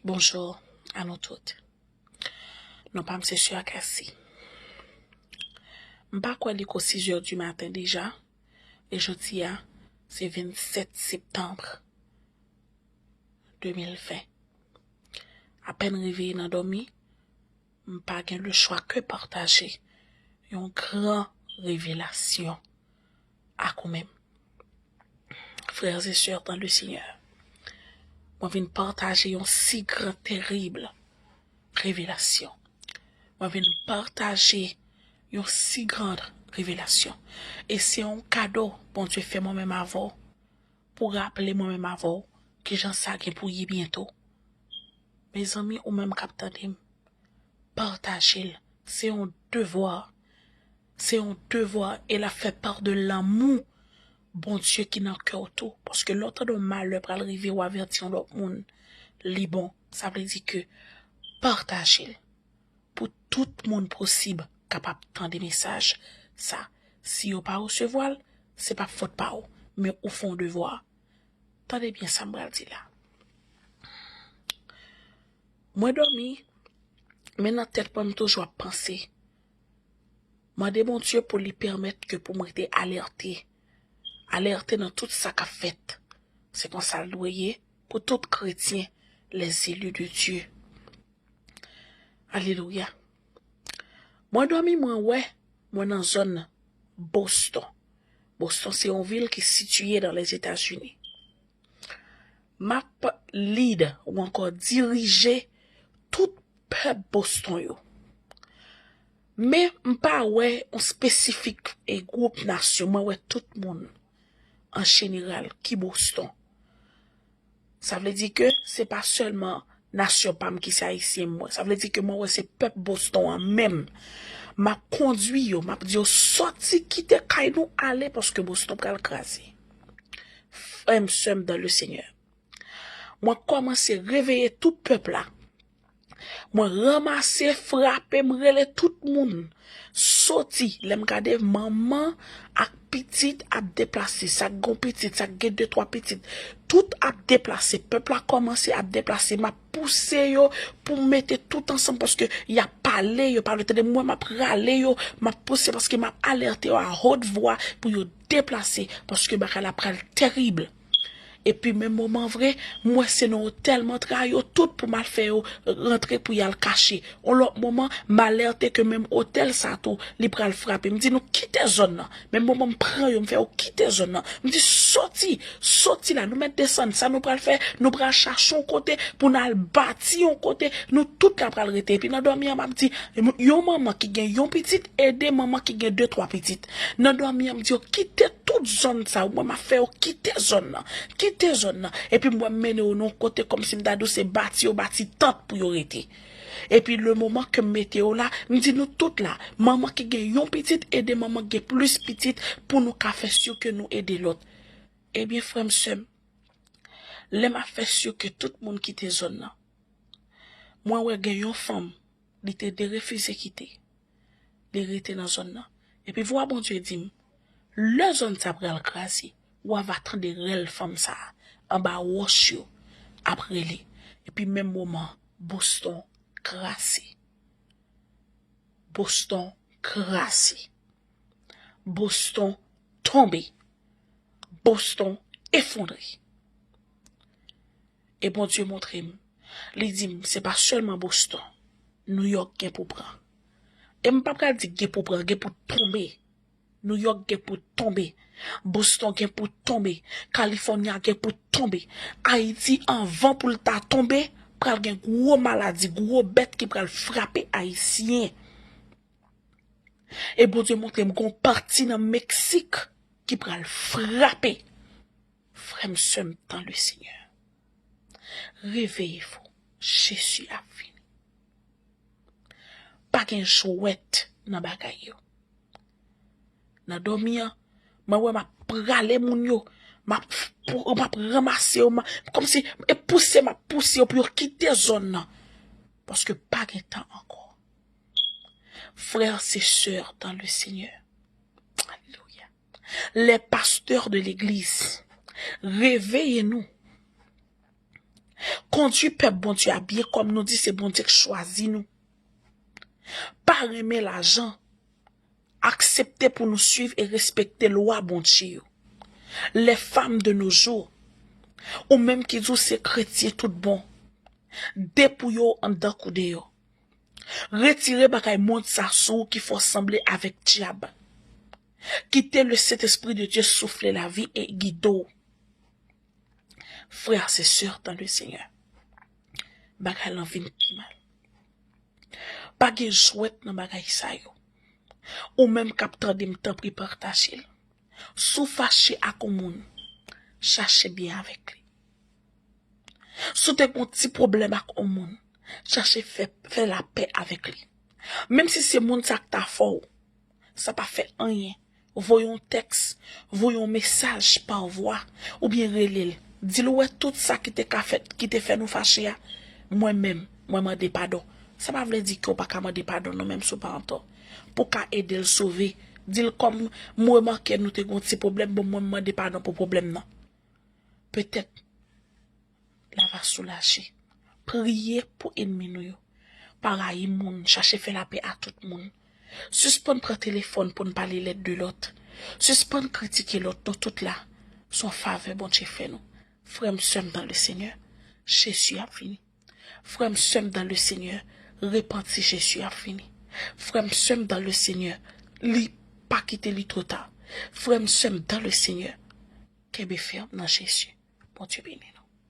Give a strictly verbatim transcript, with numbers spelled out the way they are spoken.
Bonjou a nou tout. Non pa m se Sè Akasi. M pa kwè li ko sis è di maten deja, e jodi a se vennsèt septanm de mil ven. Apèn reveye nan dòmi, m pa gen lechwa ke pataje yon gran revelasyon ak ou menm. Frères et sœurs dans le Seigneur, mwen vin pataje yon si gran, terib revelasyon. Mwen vin pataje yon si gran revelasyon. E se yon kado Bondye fè mwen menm avè w, pou raple mwen menm avè w kijan sa gen pou ye byento. Mezanmi, ou menm k ap tande m, pataje l. Se yon devwa. Se yon devwa e l ap fè pa de lanmou Bondye ki nan kè w tou. Paske lè w tande yon malè pral rive, w avèti yon lòt moun, li bon. Sa vle di ke pataje l pou tout moun posib kapab tande mesaj sa. Si yo pa resevwa l, se pa fòt pa w, men ou fè yon devwa. Tande byen sa m pral di la. Mwen dòmi, men nan tèt mwen, m toujou ap panse. Mande Bondye pou li pèmèt ke pou m rete alète. Alète nan tout sa k ap fèt. Se konsa l dwe ye pou tout kretyen, les élus de Dieu. Alelouya. Mwen dòmi, mwen wè, mwen nan zòn Boston. Boston se yon vil ki sitiye dans les États-Unis. M ap lead ou ankò dirije tout pèp Boston yo. Men m pa wè yon espesifik e gwoup nasyon, mwen wè tout moun an jeneral ki Boston. Sa vle di ke se pa sèlman nasyon pa m ki se ayisyen m wè. Sa vle di ke mwen wè se pèp Boston an menm. M ap kondwi yo, m ap di yo sòti kite kay nou ale paske Boston pral kraze. Frè m, sè m dans le Seigneur, mwen kòmanse reveye tout pèp la. Mwen ranmase, frape, m rele tout moun. Soti, lè m gade, manman ak pitit ap deplase. Sa k gon pitit, sa k gen de twa pitit, tout ap deplase. Pèp la kòmanse ap deplase. M ap pouse yo pou m mete tout ansanm paske y ap pale, yo pa vle tande. Mwen, m ap rale yo, m ap pouse paske m ap alète yo a haute voix pou yo deplase paske bagay la pral terib. Epi menm moman vre, m wè se nan otèl m antre a yo tout pou m al fè yo rantre pou y al kache. On lòt moman, m alète ke menm otèl sa tou, li pral frape. M di nou kite zòn nan. Menm moman m pran yo, m fè yo kite zòn nan. M di soti, soti la, nou mèt desann. Sa nou pral fè, nou pral chache yon kote pou n al bati yon kote, nou tout la pral rete. Epi nan dòmi an, m ap di, yon manman ki gen yon pitit, ede manman ki gen de twa pitit. Nan dòmi an, m di yo kite tout zòn sa yo, mwen m ap fè yo kite zòn nan. Kite zòn nan. Epi m wè m mennen yo nan yon kote kòmsi m ta di w se bati yo bati tant pou yo rete. Epi le moman ke m mete yo la, m di nou tout la, manman ki gen yon pitit, ede manman ki gen plis pitit pou nou ka fè si ke nou ede lòt. Ebyen, frè m, sè m, lè m ap fè si ke tout moun kite zòn nan, mwen wè gen yon fanm, li te derefize kite. Li rete nan zòn nan. Epi vwa Bondye di m, lè zòn sa pral kraze, w a va tande rèl fanm sa a anba wòch yo ap rele. Epi menm moman, Boston kraze. Boston kraze. Boston tonbe. Boston efondre. E Bondye montre m, li di m, se pa sèlman Boston, New York gen pou pran. E m pa pral di gen pou pran, gen pou tonbe. New York gen pou tonbe. Boston gen pou tonbe. California gen pou tonbe. Ayiti, anvan pou l ta tonbe, pral gen gwo maladi, gwo bèt ki pral frape Ayisyen. E Bondye montre m gon pati nan Meksik ki pral frape. Frè m, sè m, dans le Seigneur, réveillez-vous. Jezi ap vini. Pa gen jwèt nan bagay yo. Nan dòmi an, mwen wè m ap prale moun yo. M ap, m ap ranmase yo. M ap, kòmsi, e pouse, m ap pouse yo pou yo kite zòn nan. Paske pa gen tan ankò. Frères et sœurs dans le Seigneur. Alléluia. Les pasteurs de l'église, réveillez-nous. Kondui pèp Bondye a byen, kòm nou di se Bondye k chwazi nou. Pa renmen lajan. Aksepte pou nou swiv e respekte lwa Bondye yo. Les femmes de nos jours, ou menm ki di w se kretyen tout bon, depouye w anndan kou deyò. Retire bagay mond sa sou ou ki fè w sanble avèk dyab. Kite le Saint-Esprit de Dieu souffler la vie et guider w. Frères et sœurs dans le Seigneur, bagay lan vin pi mal. Pa gen jwèt nan bagay sa yo. Ou menm k ap tande m, tanpri pataje l. Si w fache ak yon moun, chache byen avèk li. Si w te gen yon ti pwoblèm ak yon moun, chache fè, fè lapè avèk li. Menm si se moun sa k ta fè w, sa pa fè anyen. Voye yon tèks, voye yon mesaj pa vwa, oubyen rele l. Di l ou wè tout sa ki te ka fèt, ki te fè nou fache a. Mwen menm, mwen mande padon. Sa pa vle di ke w pa ka mande padon non, menm si w pa antò. Pou w ka ede l sove. Di l kòm m remake nou te gen yon ti pwoblèm, bon mwen m mande padon pou pwoblèm nan. Petèt l a va soulaje. Priye pou ènmi nou yo. Pa rayi moun, chache fè lapè a tout moun. Sispann pran telefòn pou n pale lèt de lòt. Sispann kritike lòt, nou tout la. Se yon favè Bondye fè nou. Frè m, sè m dans le Seigneur, Jezi ap vini. Frè m, sè m dans le Seigneur, repanti, Jezi ap vini. Frè m, sè m dans le Seigneur, li pa kite li twò ta. Frè m, sè m dans le Seigneur, kenbe fèm nan Jezi. Bondye beni nou.